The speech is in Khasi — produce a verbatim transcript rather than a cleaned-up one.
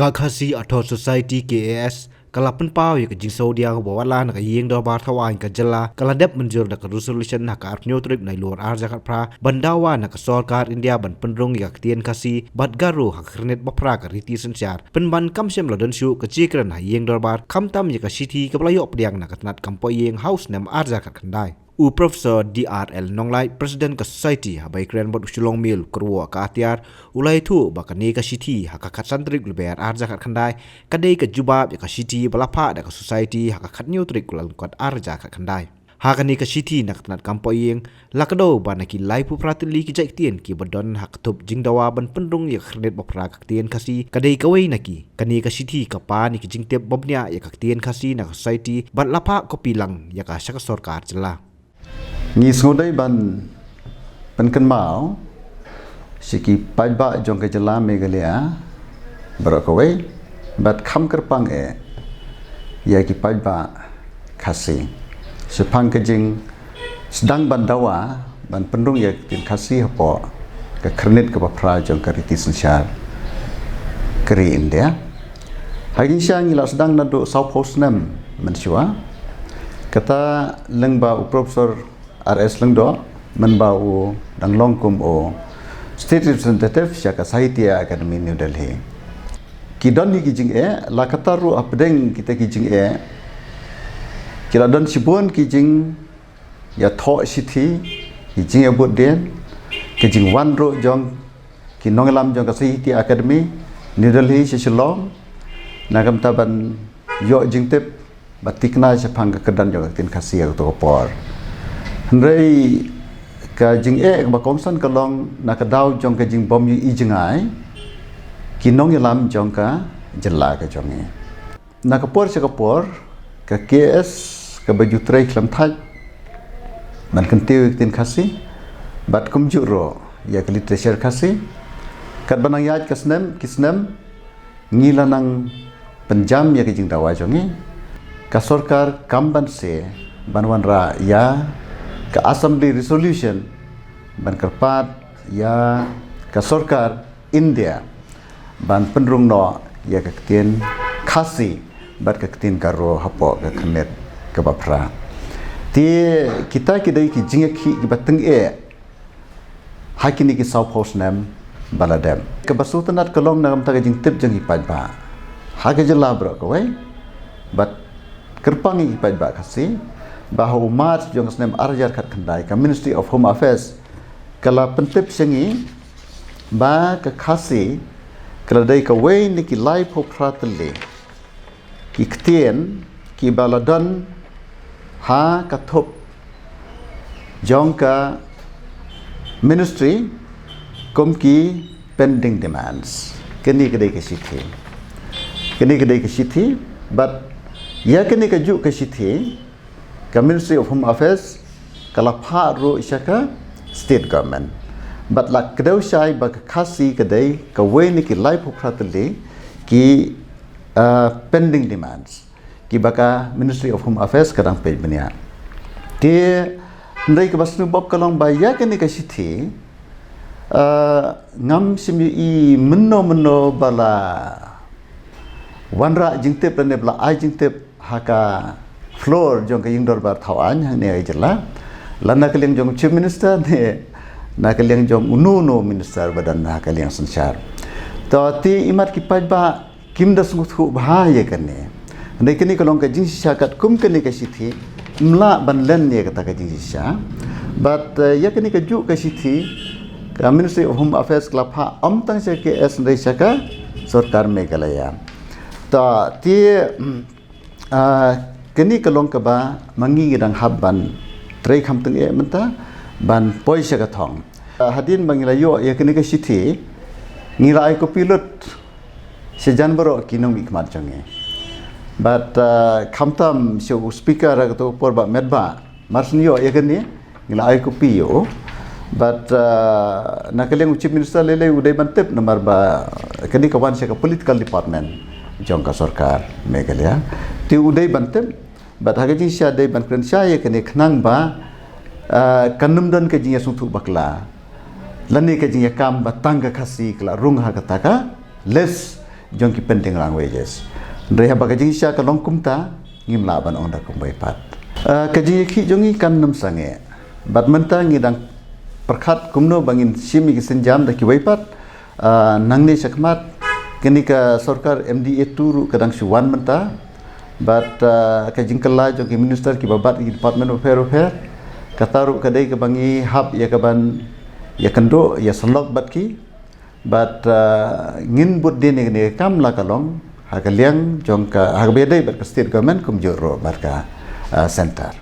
Ka Khasi Authors' Society, K A S, ka la pynpaw ïa ka jingsngewdiang ba wat la na ka ïing dorbar thaw aiñ ka jylla ka la dep mynjur da ka resolution ha ka arphew tarik Nailur arhajar khatphra ban dawa na ka sorkar India ban pynrung ïa ka ktien Khasi bad Garo ha ka khyrnit baphra ka riti synshar. Pynban kam shym la don shuh ka jingkren ha ïing dorbar, khamtam ïa ka shithi kaba la ïoh pdiang na ka tnat kam poi ïing ha u snem arhajar khatkhyndai. U Professor D R L Nonglait, President ka Society, haba ïakren bad u Shillong Mail, Kyrwoh ka Atiar, u la ïathuh ba kane ka shithi ha ka khatsan tarik Lber arhajar khatkhyndai ka dei ka jubab ïa ka shithi ba la phah da ka Society ha ka khathynñiew tarik Kyllalyngkot arhajar khatkhyndai. Ha kane ka shithi na ka tnat kam poi ïing la kdew ba na ki laiphew phra tylli ki jait ktien kiba don ha ka thup jingdawa ban pynrung ïa ka khyrnit baphra ka ktien Khasi ka dei kawei na ki. Kane ka shithi ka pan ïa ki jingtip ba bniah ïa ka ktien Khasi na ka Society bad la phah kopi lang ïa ka sha ka sorkar jylla. Ngi sngewdei ban pynkynmaw sha ki paidbah jong ka jylla Meghalaya baroh kawei bad kham kyrpang eh ïa ki paidbah Khasi shaphang ka jingsdang ban dawa ban pynrung ïa ka ktien Khasi hapoh ka khyrnit kaba phra jong ka riti synshar ka ri India. Ha ka jingshisha ngi la sdang naduh sawphew snem mynshuwa. Kata lyngba u Professor R S Lyngdoh mynba u dang long kum u State Representative sha ka Sahitya Academy, New Delhi. Ki don hi ki jingeh, la kata ruh hapdeng kita ki jingeh ki la don shibun ki jingïathoh shithi, ki jingïabud dien, ki jingwan ruh jong ki nongïalam jong ka Sahitya Academy, New Delhi sha Shillong, na ka bynta ban ïoh jingtip ba thikna shaphang ka kyrdan jong ka ktien Khasi ha kato ka por. Hynrei ka jingeh kaba kongsan ka long na ka daw jong ka jingbym ïohi jngai ki nongïalam jong ka jylla ka jong ngi. Na ka por sha ka por ka K S kaba ju trei khlem thait ban kyntiew ïa ka ktien Khasi bad kumjuh ruh ïa ka literature Khasi. Katba nang ïaid ka snem ki snem ngi la nang pynjam ïa ka jingdawa jong ngi. Ka sorkar kam ban se ban wanrah ïa ka assembly resolution ban kyrpad ïa ka sorkar India ban pynrung noh ïa ka ktien Khasi bad ka ktien Garo hapoh ka khyrnit kaba phra. Te kita ki dei ki jingïakhih kiba tyngeh ha kine ki sawphew snem ba la dep. Kaba sngewtynnat ka long na ka bynta ka jingtip jong ki paidbah ha ka jylla baroh kawei bad kyrpang ïa ki paidbah Khasi ba ha u March jong ka snem arhajar khatkhyndai ka Ministry of Home Affairs ka la pyntip sha ngi ba ka Khasi ka la dei kawei na ki laiphew phra tylli ki ktien kiba la don ha ka thup jong ka ministry kum ki pending demands. Kane ka dei ka shithi, kane ka dei ka shithi bad ïa kane kajuh ka shithi ka Ministry of Home Affairs ka la phah ruh sha ka state government bad la kdew shai ba ka Khasi ka dei kawei na ki laiphew phra tylli ki, uh, pending demands kiba ka Ministry of Home Affairs ka dang peit bniah. Te hynrei kaba sngewbok ka long ba ïa kane ka shithi, uh, ngam shym ïohi mynno mynno ba la wanrah jingtip lane ba la ai jingtip ha ka floor jong ka ïing dorbar thaw aiñ hangne ha jylla, la na ka liang jong Chief Minister ne na ka liang jong uno uno minister ba don ha ka liang synshar. To te imat ki paidbah kim da sngewthuh bha ïa kane. Hynrei kane ka long ka jingshisha katkum kane ka shithi ym lah ban len ïa kata ka jingshisha. Bad, eh, ïa kane kajuh ka shithi ka Ministry of Home Affairs ka la phah ym tang sha K S hynrei sha ka sorkar Meghalaya. Ta te, mm, ah, kane ka long kaba ma ngi ngi dang hap ban trei kham tyngeh mynta ban poi sha ka thong. Ah, hadien ba ngi la ïoh ïa kane ka shithi ngi la ai kopi lut sha jan baroh ki nongmihkhmat jong ngi. Bad, ah, khamtam sha u speaker ha kato ka por Bah Metbah, mar shu ïoh ïa kane ngi la ai kopi ïa u. Bad, ah, na ka liang u Chief Minister lei lei u dei ban tip namar ba kane ka wan sha ka political department jong ka sorkar Meghalaya. Te u dei ban tip bad ha ka jingshisha dei ban kren shai ïa kane khnang ba, ah, kan ym don ka jingïasngewthuh bakla lane ka jingïakam ba tang ka Khasi ka la rung ha kata ka list jong ki pending languages. Hynrei haba ka jingshisha ka long kumta, ngim lah ban ong da kumwei pat. Ah, ka jingïakhih jong ngi kan nym sangeh. Bad mynta ngi dang pyrkhat kumno ba ngin shim ïa ki sienjam da kiwei pat. Ah, nangne shakhmat kane ka sorkar M D A two ruh ka dang shu wan mynta. Bad, ah, ka jingkylla jong ki minister kiba bat ïa ki department bapher bapher, kata ruh ka dei kaba ngi hap ïa kaban ïakynduh, ïasyllok bad ki. Bad, ah, ngin bud dien ïa kane ka kam la ka long ha ka liang jong ka, ha kaba ïadei bad ka state government kumjuh ruh bad ka, ah, center.